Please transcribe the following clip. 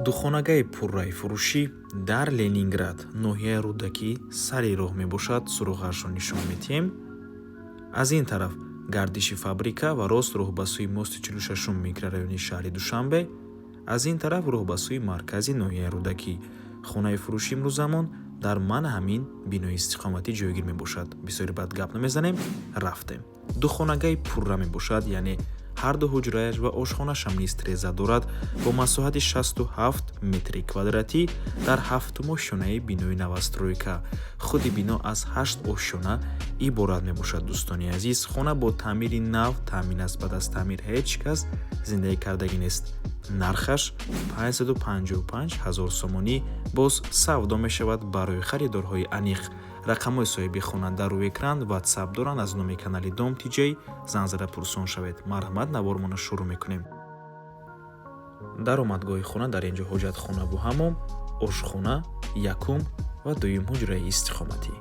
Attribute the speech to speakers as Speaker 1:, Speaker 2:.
Speaker 1: Духонагаи пурраи фурӯшӣ дар Ленинград, ноҳияи Рӯдакӣ, сари роҳ мебошад. Суроғаашро нишон медиҳем. Аз ин тараф гардиши фабрика ва рост роҳ ба сӯи мости 46-ум микрорайони шаҳри Душанбе, аз ин тараф роҳ ба сӯи маркази ноҳияи Рӯдакӣ. Хонаи фурӯши имрӯзамон дар мана ҳамин бинои истиқоматӣ ҷойгир мебошад. Бисёри баъд гап намезанем, рафтем. Духонагаи пурра мебошад, яъне ҳар ду ҳуҷраяш ва ошхонашам низ треза дорад, бо масоҳати 67 метри квадратӣ дар ҳафтум ошёнаи бинои новостройка. Худи бино аз ҳашт ошёна иборат мебошад. Дӯстони азиз, хона бо таъмири нав таъмин аст. Баъд аз таъмир ҳеҷ кас зиндагӣ кардагӣ нест. Нархаш 555 ҳазор сомонӣ, боз савдо мешавад. Барои харидорҳои аниқ рақамҳои соҳиби хона дар рӯи экран, Ватсап доранд. Аз номи канали Дом Тиҷей занг зада пурсон шавед. Марҳамат, навормона шурӯъ мекунем. Даромадгоҳи хона, дар ин ҷо ҳоҷатхонаву ҳамом, ошхона, якум ва дуюм ҳуҷраи истиқоматӣ.